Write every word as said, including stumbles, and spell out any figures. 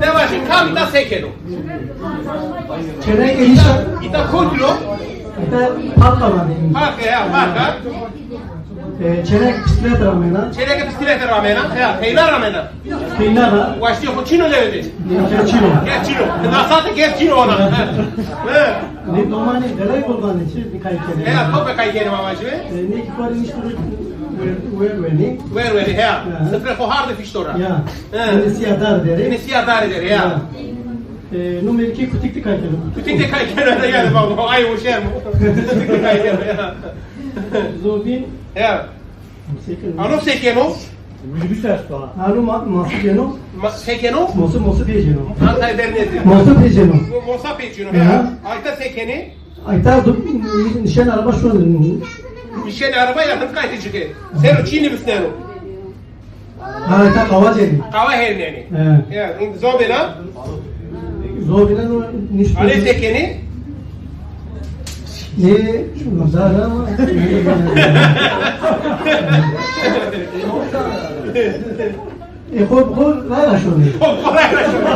Devaj, kam îta se keno? Çêneke nîşa. Îta kotî yo? Îta parka vanê. Parka ya, parka. E, çêneke bîsîklete ramena. Çêneke bîsîklete ramena. Ya, teyna ramena. Teyna ra. Waştî xo çin o lewê de? Gerçîn o. Gerçîn o. Na saate gerçîn o ona. He. Nê domanî delay qurbanê çi kay kenê? He, to be kay kenê mama çi be? E, nê ki xo rê nişto ro wer wenê. Wer wenê, he. He. Sifre xo hard fîşto ra. Ya. He. Nê sîya dar derê. Nê sîya dar derê, ya. Ya. E, no mêrikê kutik de kay keno. Kutik de kay keno da yanî baba. Ay o şerm. Kutik de kay keno ya. Zobîn. Ya. Ano se keno? Minibus esto ha. Ano ma, ma se keno? Ma, se keno? Mosu, mosu pêceno. Antay bernedi. Mosu pêceno. Mo-, mosa pêceno. Ya. Ya. Ayta se kenê? Ayta du, nişen araba şuan. Nişen araba ya hın kaytı çıkı. Sero çini bisneno. Ha, ta qawa cenî. Qawa hernenî. He. Ya, zobêna? Zobêna no nişto. Alê se kenî? Ne, zara. E, xo, xo, rara şonî. Xo, xo, rara şonî.